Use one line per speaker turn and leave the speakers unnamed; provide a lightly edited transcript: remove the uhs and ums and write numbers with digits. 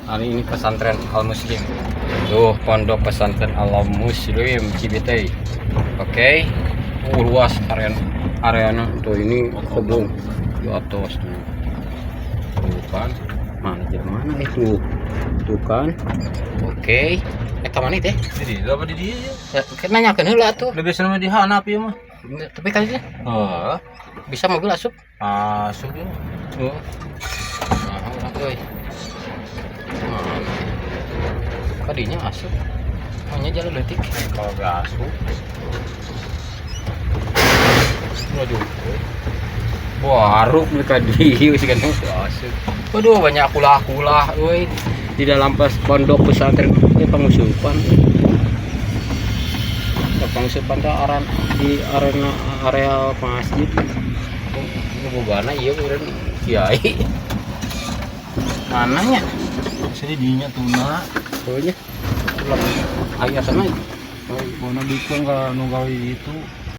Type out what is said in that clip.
Hari ini pesantren Al Muslim. Tuh, pondok pesantren Al Muslim Cibetey. Oke. Oh, luas area areanya tuh, ini kebun di atas tuh. Tuh kan. Mana jalan mana itu? Tuh kan. Oke. Eh, ka mana teh?
Di dia apa di dia ya?
Ya, nanyakeun heula tuh.
Lebih senang di hanap ya mah.
Tapi kan sih
Oh,
bisa mobil asup.
Asup ya.
Oh. Nah, urang euy. Mana? Kadinya asup. Hanya jalan leutik.
Kalau gak asup,
Waduh. Baru mereka di sih kan asup. Waduh, banyak kulah-kulah euy di dalam pas pondok pesantren ini pangusupan. Pangusupan teh aran di arena area masjid. Oh, bogana ieu urang kiai. Mananya?
Sini dinya tuna.
Pokoknya ulah aya sana.
Bona bikang ka nu gawe itu.